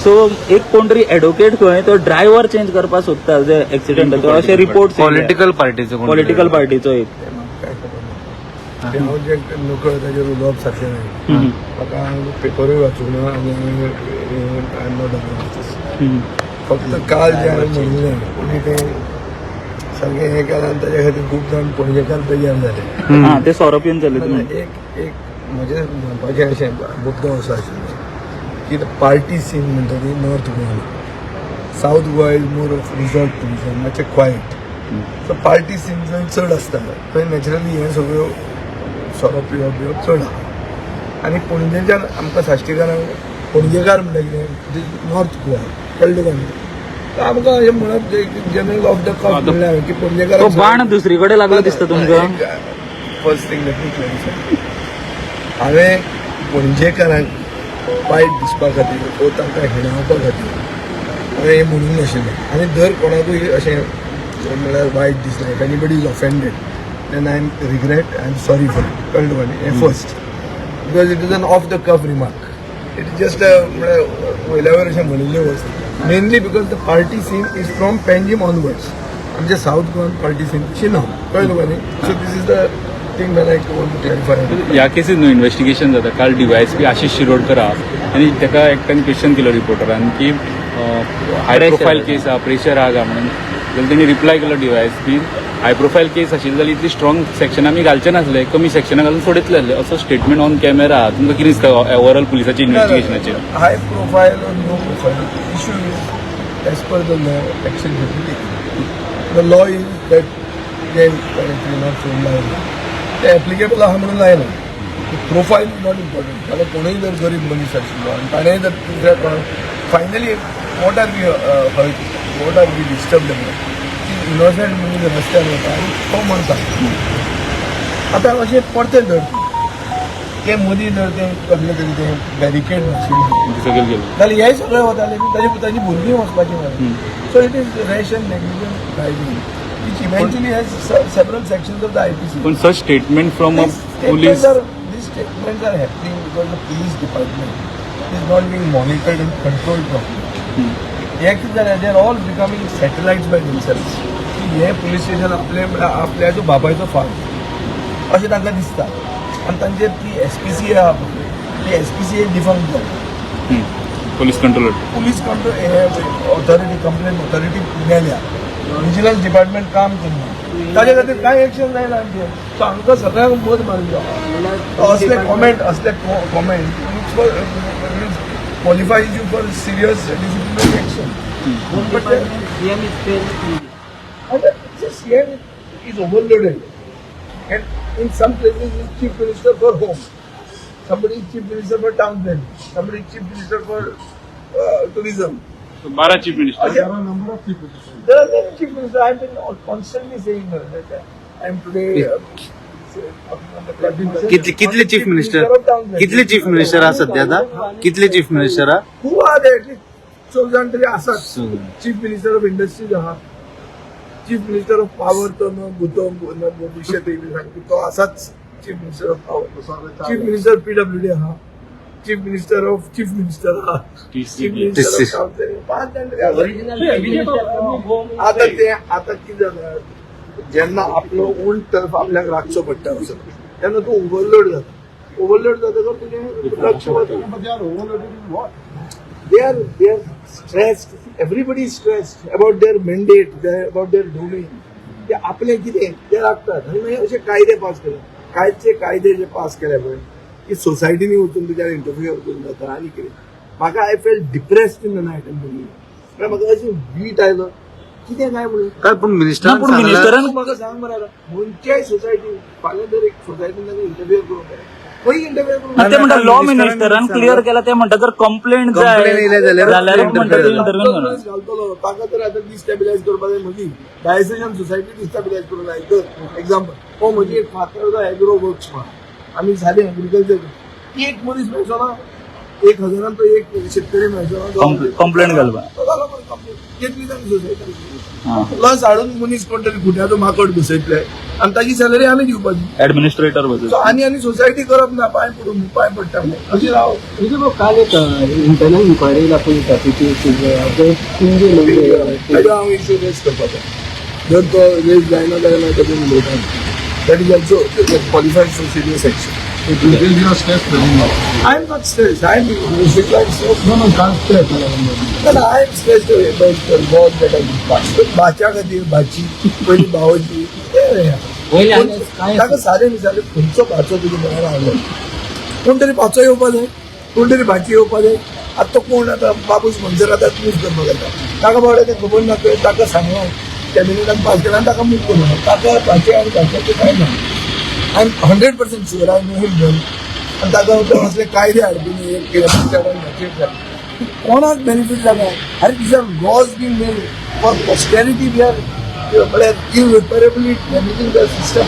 So एक कोण तरी एडवोकेट खंय तो ड्रायव्हर चेंज करपाक सोदता जे एक्सिडंट जाता अशे रिपोर्ट. पॉलिटिकल पार्टीचो कोण. पॉलिटिकल पार्टीचो एक. ते म्हाका काय खबर ना. ते हांव जे नकळ ताजेर उलोवप सारकें न्हय. म्हाका हांव पेपरूय वाचूंक ना आनी I am not. फक्त काल जें हांवें म्हणिल्लें आनी तें सारकें हें केलां आनी ताज्या खातीर खूब जाण पणजेकार बेजार जाले. हा, ते सोरो पिवन चलयता म्हणून. एक एक म्हजें म्हणपाचें अशें मुद्दो असो आशिल्लो की पार्टी सीन म्हणटा ती North Goa, South Goa is more of resort tourism, मातशें क्वायट. सो पार्टी सीन जंय चड आसता थंय नॅचरली हें सगळ्यो सोरो पिवप बिवप चड आहा. आनी पणजेच्यान आमकां साश्टीकारांक, पणजेकार म्हणटा कितें, नॉर्थ गोवा, कळ्ळें तुका न्ही? तर आमकां हें म्हणप जनरल ऑफ the कफ म्हणलें हांवें की पणजेकारांक तो बाण दुसरी कडेन लागलो दिसता तुमकां. First thing, let me clarify. हांवें पणजेकारांक वायट दिसपा खातीर वो तांकां हिणावपा खातीर हांवें हें म्हणूंक नाशिल्लें. आनी जर कोणाकूय अशें म्हणल्यार वायट दिसलें, if anybody is offended, then I am regret, I am sorry for it. कळ्ळें तुका न्ही? हें first, because it is an off the cuff remark. It is just म्हळ्यार वयल्या वयर अशें म्हणिल्लें वस्त, mainly because the party scene is from Panjim onwards. आमच्या साऊथ गोवान पार्टी सीन तशी ना. कळ्ळें तुका न्ही? So this is the thing that I want to clarify. ह्या केसीन न्हू इन्व्हेस्टिगेशन जाता. काल डीवायएसपी आशिष शिरोडकर आहा आनी ताका एकट्यान क्वेश्चन केलो रिपोर्टरान की हाय Pressure. Profile केस आहा, प्रेशर आहा काय म्हणून. जाल्यार तेणी रिप्लाय केलो डीवायएसपी, हाय प्रोफायल केस आशिल्ली जाल्यार इतली स्ट्रॉंग सेक्शन आमी घालचे नासले, कमी सेक्शनां घालून सोडयतले आसले, असो स्टेटमेंट ऑन कॅमेरा. तुमकां कितें दिसता overall पुलिसाच्या इन्व्हेस्टिगेशनाचेर? High profile or no profile, issue is as per the law, action should be taken. The law is that जे 304 लायला ते ऍप्लिकेबल आहा म्हणून लायना. Profile is not important. जाल्यार कोणूय जर गरीब मनीस आशिल्लो आनी ताणें जर दुसऱ्या कोणाक, finally what are we hurt, what are we disturb की इनोसंट मनीस रस्त्यार वता आनी तो मरता. आतां अशें परतें धर, ते मदीं जर तें कसलें तरी तें बॅरिकेड नाशिल्लें सकयल गेलो. जाल्यार हे सगळे वताले, ताजी ताजी भुरगीं वचपाची मरे. So it is rash and negligent driving, which eventually has several sections of the IPC. पण such statement from a These police statements are these statements are happening because the police department is not being monitored and controlled properly. हे कितें जालें, they are all becoming satellites by themselves. की हे police station आपले म्हळ्यार आपल्याचो बापायचो farm अशें तांकां दिसता. आनी तांचेर ती एसपीसी आहा पळय, ती एसपीसी डिफंक्ट जाली. Police controller. Police control हे ऑथॉरिटी, कंप्लेन ऑथॉरिटी मेल्या, विजिलन्स डिपार्टमेंट काम करना, ताजे खातीर कांय एक्शन जायना आमचें. सो हांकां सगळ्यांक मत मारलो. असले कॉमेंट, असले comment qualifies you for serious disciplinary action. But CM is overloaded and in some places is chief minister for home, somebody is chief minister for town planning, somebody is chief minister for tourism. 12 chief minister. There are number of chief ministers. There are many chief ministers. I have been constantly saying that I am today talking on the platform. कितले कितले chief minister, कितले chief minister आहा सध्या आता? कितले chief minister आहा? खूब आहा ते, एटलीस्ट चौग जाण तरी आसात. चीफ मिनिस्टर ऑफ इंडस्ट्रीज आहा, चीफ मिनिस्टर ऑफ पॉवर तो न भूतो न भविष्य सांगता, तो आसाच chief minister of power. Chief minister PWD आहा, chief minister of chief minister आहा, चीफ मिनिस्टर ऑफ पांच जाण तरी आसात. आता ते आता कितें जाता, जेन्ना आपलो ओन टर्फ आपल्याक राखचो पडटा असो, तेन्ना तूं ओवरलोड जाता. ओवरलोड जातकर तुजें लक्ष वता. They are stressed. Everybody is stressed about their mandate, about their domain. ते आपले कितें ते राखतात आनी मागीर अशे कायदे पास केले. कायचे कायदे जे पास केले पळय की सोसायटीनी वचून तुज्या इंटरफियर करून जाता आनी कितें. म्हाका, I felt depressed in the night. म्हळ्यार म्हाका अशें वीट आयलो कितें काय म्हणून. काय पण मिनिस्टर ना, पूण मिनिस्टरान तूं म्हाका सांग मरे, आतां खंयच्याय सोसायटी फाल्यां जर एक सोसायटीन तांकां इंटरफियर करूंक जाय, खंय इंटरफियर करूंक ते म्हणटा, लॉ मिनिस्टरान क्लियर केला. ते म्हणटा जर कंप्लेंट जाय Complaint येयले जाल्यार जाल्यार म्हणटा ते interfere. इंटरव्ह्यू जाणार. घालतलो ताका तर आतां डिस्टेबिलायज करपाक जाय. म्हजी डायसेशन सोसायटी डिस्टेबिलायज करूंक जाय. तर एक्झाम्पल हो, म्हजी एक फातर्डा एग्रो वर्क्स म्हणा, आमी सादें एग्रीकल्चर, एक मनीस मेळचो ना, 1,000 तो एक शेतकरी मेळचो ना. कंप्लेंट घालपा. तो जालो मरे. कंप्लेन घेतली तांणी सोसायटी. प्लस हाडून मनीस कोण तरी खुट्याचो माकड बसयतले आनी ताची सॅलरी आमी दिवपाची. ऍडमिनिस्ट्रेटर बसून. सो आनी आनी सोसायटी करप ना. पांय पडून पांय पडटा अशी राव. म्हणजे काल एक इंटरनल इन्क्वायरी दाखोवन दिता. ताजो हांव इश्यू रेज करपाचो. जर तो रेज जायना जायना ताजेर उलयता. That is also qualified for serious action. I am not stress. I am No, no, can't stress. I am stress about the law that I भाच्या खातीर भाची पयली भावाची. ताका सारे न्ही जालें. खंयचो भाचो तुज्या मनान हाडलो? कोण तरी भाचो येवपा जाय, कोण तरी भाची येवपा जाय. आतां तो कोण आतां बाबूस म्हणसर आतां यूज करपाक जाता. ताका बावड्या तें खबर ना. ताका सांगलो कॅबिनेटान पास केला आनी ताका मूव करूं. ताका भाचे आनी भाच्याचें कांय ना. I am 100% sure. I know him well. आनी ताका तो असले कायदे हाडपी न्ही. एक कितें भाचेर कोणाक बेनिफीट जाता? अरे, these are laws been made for posterity. We are म्हळ्यार इरिपेरेबली डॅमेजींग the system.